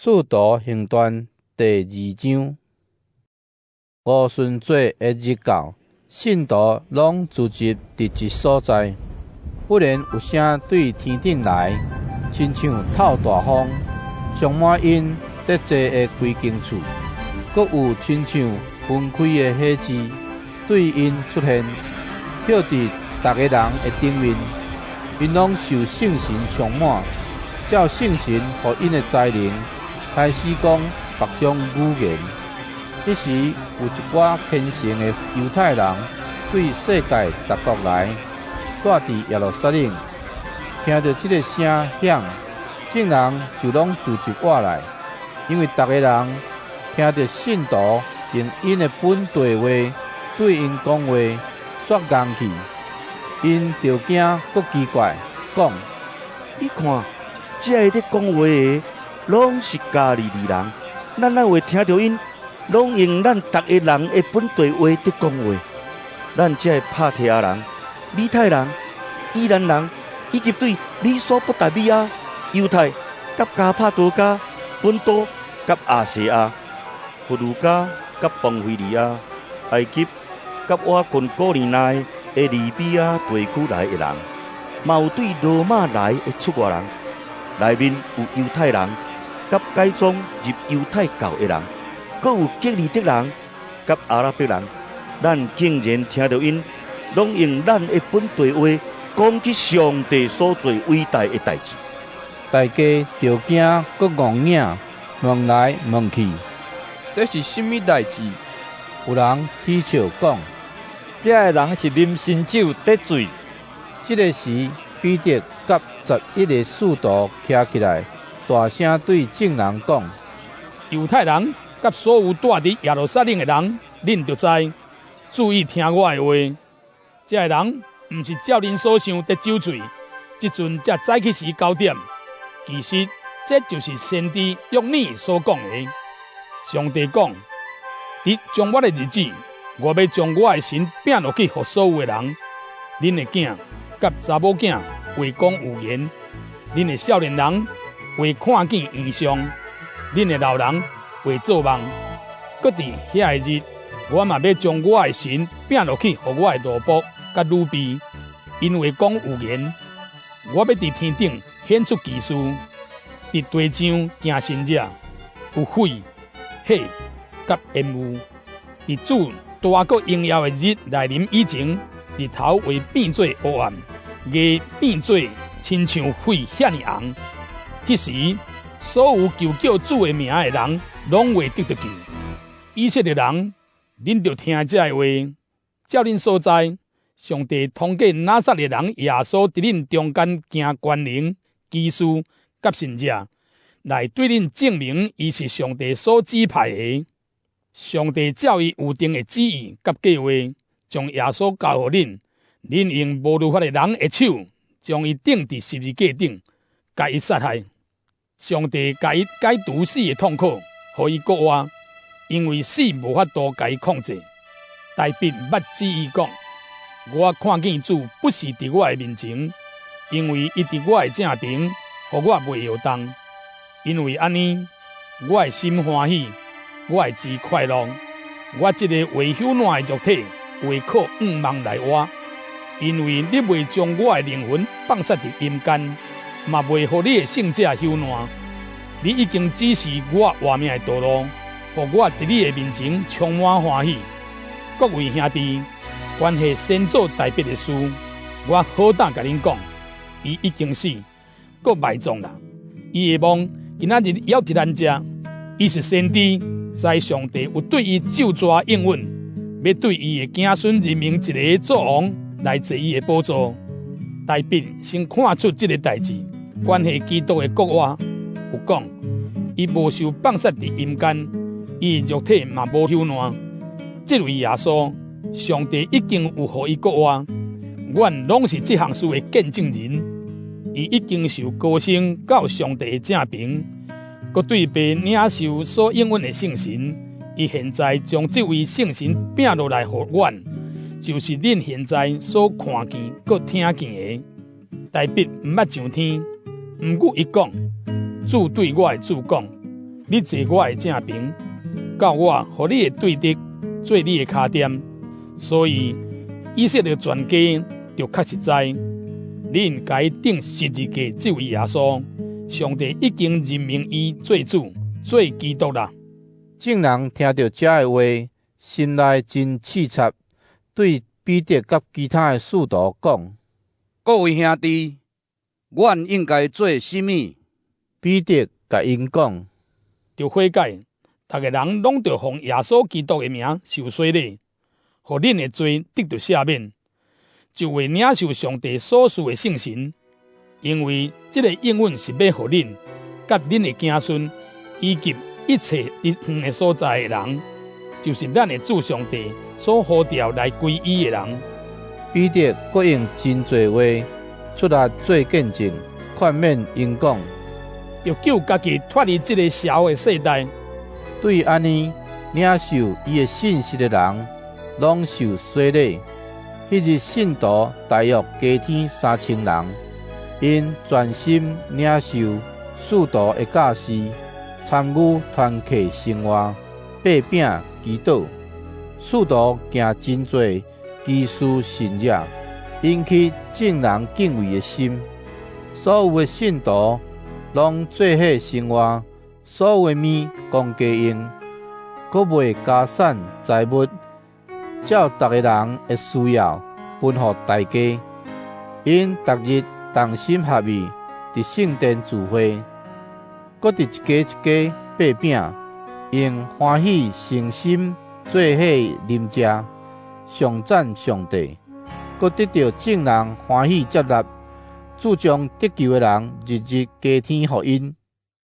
使徒行傳第二章，五旬節的日到，信徒攏聚集佇一所在。忽然有聲對天頂來，親像透大風，充滿𪜶佇坐的規間厝。閣有親像分開的火舌對𪜶出現，歇佇逐个人的頂面。𪜶攏受聖神充滿，照聖神予𪜶的才能，開始講別種語言。彼時有一寡虔誠的猶太人對世界逐國來，住佇耶路撒冷，聽著這个聲響，眾人就攏聚集倚來，因為逐个人聽著信徒用𪜶的本地話對𪜶講話，煞戇去，𪜶就驚閣奇怪，講：你看，遮个咧講話的，攏是加利利人，咱哪會聽著𪜶攏用咱逐个人的本地話佇講話？咱遮的帕提亞人、米太人、以蘭人，以及對美索不達米亞、猶太、佮加帕多家、本都、佮亞細亞、弗呂家、佮磅腓利亞、埃及、佮倚近古利奈的利比亞地區來的人，嘛有對羅馬來的出外人，內面有猶太人，佮改宗入猶太教的人，閣有革哩得人，佮阿拉伯人。咱竟然聽著𪜶攏用咱的本地話講起上帝所做偉大的代誌。大家就驚閣戇拚，問來問去，這是啥物代誌？有人起笑講：遮个人是啉新酒得醉。這个時，彼得佮11个使徒徛起來，大聲對眾人講：猶太人佮所有住佇耶路撒冷的人，恁著知，注意聽我的話。遮个人毋是照恁所想得酒醉，這陣才早起時9點。其實這就是先知約珥所講的。上帝講：佇終末的日子，我欲將我的神拚落去，予所有的人。恁的囝佮查某囝會講預言，恁的少年人會看見異象，恁的老人會做夢。閣佇遐个日，我嘛欲將我的神拚落去，予我的奴僕佮女婢，𪜶會講預言。我欲佇天頂顯出奇事，佇地上行神跡，有血、火佮煙霧。佇主大閣榮耀的日來臨以前，日頭會變做烏暗，月變做親像血遐爾紅。彼時，所有求叫主的名的人，攏會得著救。以色列人，恁著聽這个話，照恁所知，上帝通過拿撒勒人耶穌佇恁中間行權能、奇事佮神跡，來對恁證明伊是上帝所指派的。上帝照伊預定的旨意佮計劃，將耶穌交予恁，恁用無律法的人的手，將伊釘佇十字架頂，共伊殺害。上帝共伊解除死的痛苦，予伊復活，因為死無法度共伊控制。大衛捌指伊講：我看見主不時佇我的面前，因為伊佇我的正爿，予我袂搖動。因為按呢，我的心歡喜，我的志快樂，我這个會朽爛的肉體會靠向望來活，因為你袂將我的靈魂放殺佇陰間，嘛袂予你的聖者朽爛。你已經指示我活命的道路，予我佇你的面前充滿歡喜。各位兄弟，關係先祖大衛的事，我好膽共恁講，伊已經死，閣埋葬啦。伊的墓今仔日猶佇咱遮。伊是先知，知上帝有對伊咒詛應允，欲對伊的子孫任命一个做王來坐伊的寶座。大衛先看出這个代誌，關係基督的復活，有講，伊無受放殺佇陰間，伊的肉體嘛無朽爛。這位耶穌，上帝已經有予伊復活，阮攏是這項事的見證人。伊已經受高升到上帝的正爿，閣對父領受所應允的聖神。伊現在將這位聖神拚落來予阮，就是恁現在所看見、閣聽見的。大衛毋捌上天，毋過伊講：主對我的主講，你坐我的正爿，到我予你的對敵做你的跤墊。所以以色列全家就確實知，恁共伊釘十字架這位耶穌，上帝已經任命伊做主、做基督啦。眾人聽著這个話，心內真刺插，對彼得佮其他的使徒講：各位兄弟，阮應該做啥物？彼得共𪜶講：著悔改，逐个人攏著奉耶穌基督的名受洗禮，予恁的罪得著赦免，就會領受上帝所賜的聖神。因為這个應允是欲予恁、佮恁的囝孫，以及一切佇遠的所在的人，就是咱的主上帝所呼召來歸伊的人。彼得閣用真濟話出來做見證，勸勉𪜶講：著救家己脫離這个邪惡的世代。對按呢，領受伊的信息的人，攏受洗禮。彼日信徒大約加添3000人，𪜶專心領受使徒的教示，參與團契生活，擘餅祈禱。使徒行真濟奇事神蹟，引起眾人敬畏的心。所有的信徒攏做伙生活，所有的物公家用，閣賣家產財物，照逐个人的需要分予大家。𪜶逐日同心合意佇聖殿聚會，閣佇一家一家擘餅，用歡喜誠心做伙啉食，頌讚上帝，閣得著眾人歡喜接納。主將得救的人日日加添予𪜶。